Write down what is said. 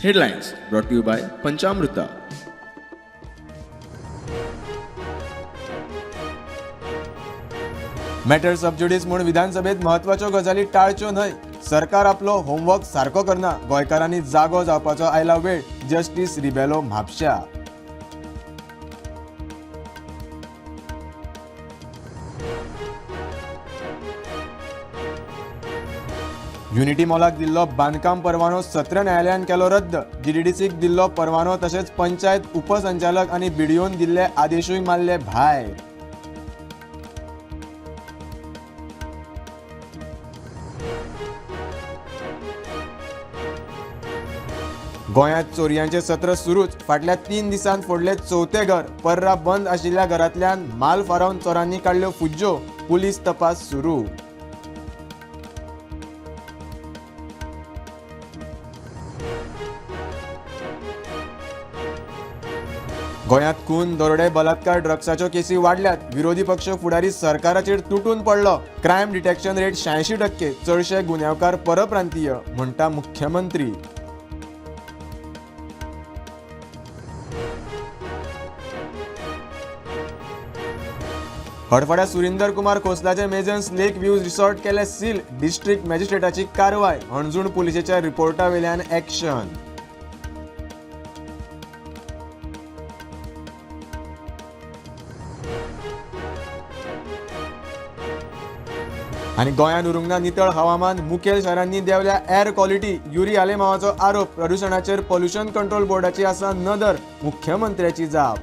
Headlines brought to you by Panchamruta. Matter sub judice म्हूण विधानसभेत म्हत्वाच्यो गजाली टाळच्यो न्हय. सरकार आपलो होमवर्क सारको करना. गोंयकारांनी जागो जावपाचो आयला वेळ. जस्टीस रिबेलो, म्हापश्या. युनिटी मॉलाक दिल्लो बांदकाम परवानो सत्र न्यायालयान केलो रद्द. जीडीडीसीक दिल्लो परवानो तशेंच पंचायत उपसंचालक आनी बीडीओन दिल्ले आदेशूय मारले भायर. गोंयांत चोरयांचें सत्र सुरूच. फाटल्या 3 दिसांत फोडले चवथें घर. पर्रा बंद आशिल्ल्या घरांतल्यान माल फारावन चोरांनी काडल्यो फुज्ज्यो. पुलीस तपास सुरू. गोंयांत खून, दरोडे, बलात्कार, ड्रग्साच्यो केसी वाडल्यात. विरोधी पक्ष फुडारी सरकाराचेर तुटून पडलो. Crime detection rate 86%. चडशे गुन्यांवकार परप्रांतीय, म्हणटा मुख्यमंत्री. हडफड्या सुरिंदर कुमार खोसलाचे मेजन्स लेक व्ह्यू रिसॉर्ट केले सील. डिस्ट्रिक्ट मॅजिस्ट्रेटाची कारवाय. हणजूण पुलिसेच्या रिपोर्टा वेल्यान एक्शन. आनी गोंयांत उरूंक ना नितळ हवामान. मुखेल शारांनी देंवल्या एअर क्वॉलिटी. युरी आलेमावाचो आरोप. प्रदुशणाचेर पोल्युशन कंट्रोल बोर्डाची आसा नदर. मुख्यमंत्र्याची जाप.